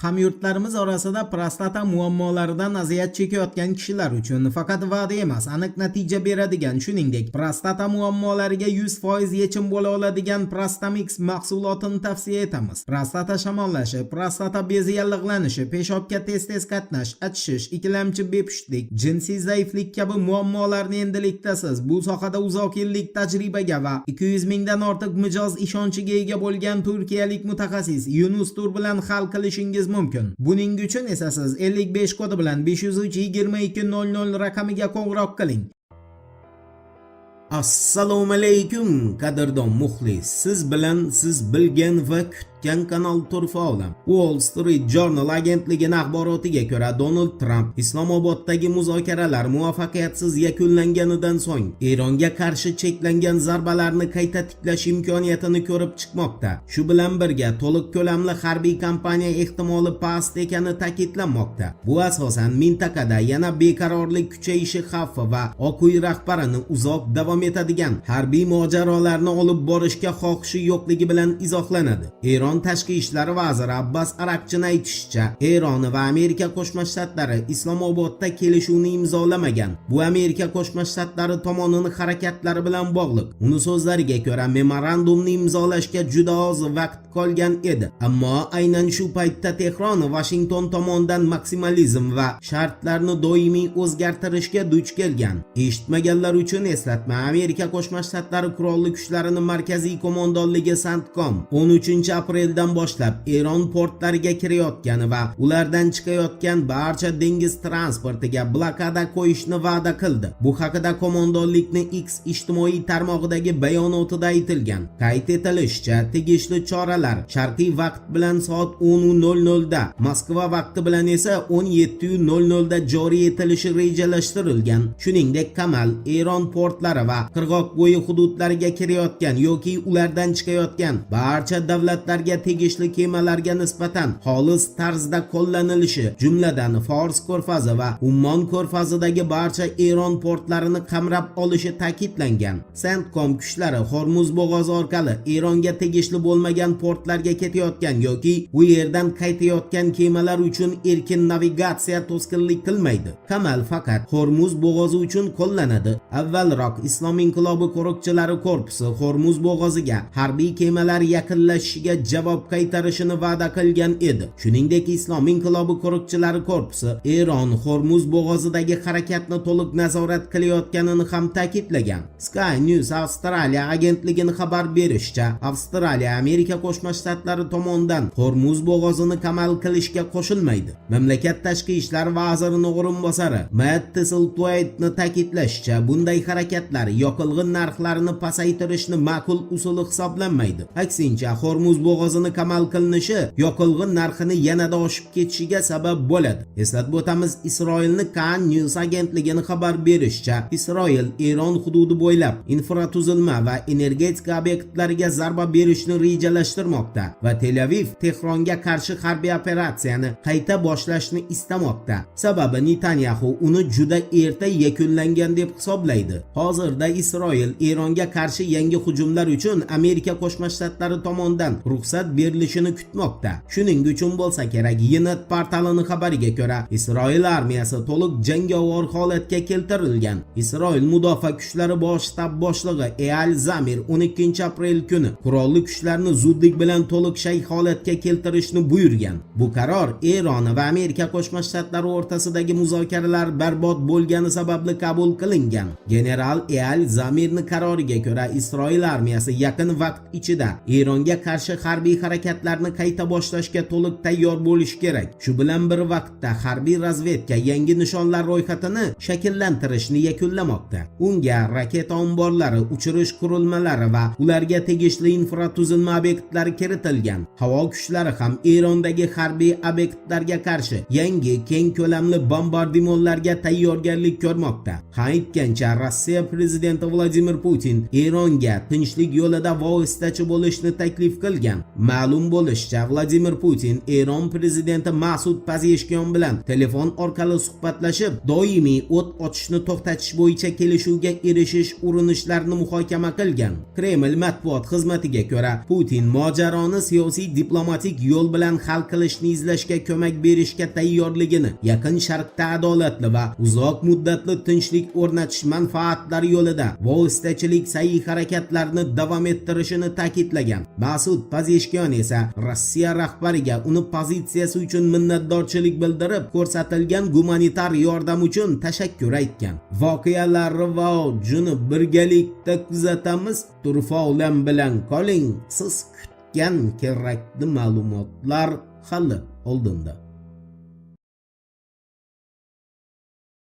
Hamyurtlarimiz orasida prostata muammolaridan aziyat chekayotgan kishilar uchun faqat va'da emas, aniq natija beradigan, shuningdek, prostata muammolariga 100% yechim bo'la oladigan Prostamix mahsulotini tavsiya etamiz. Prostata shamollashi, prostata bezi yallig'lanishi, peshobga tez-tez qatnash, achishish, ikkilamchi bepushtlik, jinsiy zaiflik kabi muammolarni endilikda siz bu sohada uzoq yillik tajribaga va 200 mingdan ortiq mijoz ishonchiga ega bo'lgan turkiyalik mutaxassis Yunus Tur bilan hal qilishingiz mumkin. Buning uchun esa siz 55 kodi bilan 503 22 00 raqamiga qo'ng'iroq qiling. Assalomu alaykum, qadrdon muxlis. Siz bilan siz bilgan va kutgan kanal Turfa Olam. Wall Street Journal agentligining axborotiga ko'ra, Donald Tramp Islomoboddagi muzokaralar muvaffaqiyatsiz yakunlanganidan so'ng Eronga qarshi cheklangan zarbalarni qayta tiklash imkoniyatini ko'rib chiqmoqda. Shu bilan birga, to'liq ko'lamli harbiy kampaniya ehtimoli past ekani ta'kidlanmoqda. Bu asosan mintaqada yana beqarorlik kuchayishi xavfi va Oq uy rahbarini uzoq davom etadigan harbiy mojarolarni olib borishga xohishi yo'qligi bilan izohlanadi. Eron tashqi ishlar vaziri Abbas Araqchini aytishicha, Eron va Amerika Qo'shma Shtatlari Islomobodda kelishuvni imzolamagan. Bu Amerika Qo'shma Shtatlari tomonining harakatlari bilan bog'liq. Uni so'zlariga ko'ra, memorandumni imzolashga juda oz vaqt qolgan edi. Ammo aynan shu paytda Tehron Vashington tomonidan maksimalizm va shartlarni doimiy o'zgartirishga duch kelgan. Eshitmaganlar uchun eslatma: Amerika Qo'shma Shtatlari Qurolli Kuchlarining markaziy qo'mondonligi CENTCOM 13 apreldan boshlab Eron portlariga kirayotgan va ulardan chiqayotgan barcha dengiz transportiga blokada qo'yishni va'da qildi. Bu haqida qo'mondonlikni X ijtimoiy tarmog'idagi bayonotida aytilgan. Qayd etilishicha, tegishli choralar sharqiy vaqt bilan soat 10:00 da, Moskva vaqti bilan esa 17:00 da joriy etilishi rejalashtirilgan. Shuningdek, qamal Eron portlari va qirg'oqbo'yi hududlariga kirayotgan yoki ulardan chiqayotgan barcha davlatlarga tegishli kemalarga nisbatan xolis tarzda qo'llanilishi, jumladan, Fors ko'rfazi va Ummon ko'rfazidagi barcha Eron portlarini qamrab olishi ta'kidlangan. CENTCOM kuchlari Hormuz bo'g'ozi orqali Eronga tegishli bo'lmagan portlarga ketayotgan yoki u yerdan qaytayotgan kemalar uchun erkin navigatsiya to'sqinlik qilmaydi. Qamal faqat Hormuz bo'g'ozi uchun qo'llanadi. Avvalroq Islom inqilobi qo'riqchilari korpusi Hormuz bo'g'oziga harbiy kemalar yaqinlashishiga javob qaytarishini va'da qilgan edi. Shuningdek, Islom inqilobi qo'riqchilari korpusi Eron Hormuz bo'g'ozidagi harakatni to'liq nazorat qilayotganini ham ta'kidlagan. Sky News Avstraliya agentligining xabar berishicha, Avstraliya Amerika Qo'shma Shtatlari tomonidan Hormuz bo'g'ozini qamal qilishga qo'shilmaydi. Mamlakat tashqi ishlar vazirining o'rinbosari Matt Thistlethwaite'ni ta'kidlashicha, bunday harakatlar yoqilg'i narxlarini pasaytirishni ma'qul usuli hisoblanmaydi. Aksincha, Hormuz bo'g'ozini qamal qilinishi yoqilg'i narxini yanada oshib ketishiga sabab bo'ladi. Eslatib o'tamiz, Isroilni Kan News agentligining xabar berishicha, Isroil Eron hududi bo'ylab infratuzilma va energetika obyektlariga zarba berishni rejalashtirmoqda va Tel Aviv Tehronga qarshi harbiy operatsiyani qayta boshlashni istamoqda. Sababi, Netanyaxu uni juda erta yakunlangan deb hisoblaydi. Hozirda Isroil Eronga qarshi yangi hujumlar uchun Amerika Qo'shma Shtatlari tomonidan ruxsat berilishini kutmoqda. Shuning uchun bo'lsa kerak, Ynet portalining xabariga ko'ra, Isroil armiyasi to'liq jangovar holatga keltirilgan. Isroil mudofaa kuchlari bosh shtab boshlig'i Eal Zamir 12 aprel kuni qurolli kuchlarni zudlik bilan to'liq shay holatga keltirishni buyurgan. Bu qaror Eron va Amerika Qo'shma Shtatlari o'rtasidagi muzokaralar barbod bo'lgani sababli qabul qilingan. General Eal Zamirning qaroriga ko'ra, Isroil armiyasi yaqin vaqt ichida Eronga qarshi harbiy harakatlarni qayta boshlashga to'liq tayyor bo'lishi kerak. Shu bilan bir vaqtda harbiy razvedka yangi nishonlar ro'yxatini shakllantirishni yakunlamoqda. Unga raketa omborlari, uchirish qurilmalari va ularga tegishli infratuzilma obyektlari kiritilgan. Havo kuchlari ham Erondagi harbiy obyektlarga qarshi yangi keng ko'lamli bombardimonlarga tayyorgarlik ko'rmoqda. Ha, aytgancha, Rossiya prezidenti Vladimir Putin Eronga tinchlik yo'lida vositachi bo'lishni taklif qilgan. Ma'lum bo'lishicha, Vladimir Putin Eron prezidenti Masud Pazeshkiyon bilan telefon orqali suhbatlashib, doimiy o't otishni to'xtatish bo'yicha kelishuvga erishish urinishlarini muhokama qilgan. Kreml matbuot xizmatiga ko'ra, Putin mojaroni siyosiy diplomatik yo'l bilan hal qilishni izlashga ko'mak berishga tayyorligini, Yaqin Sharqda adolatli va uzoq muddatli tinchlik o'rnatish manfaatlari yo'lida vositachilik sa'y harakatlarini davom ettirishini ta'kidlagan. Masud Pazeshkiyon esa Rossiya rahbariga uni pozitsiyasi uchun minnatdorchilik bildirib, ko'rsatilgan gumanitar yordam uchun tashakkur aytgan. Voqealar rivojini birgalikda kuzatamiz. Turfa olam bilan qoling. Siz kutgan kerakli ma'lumotlar hali oldinda.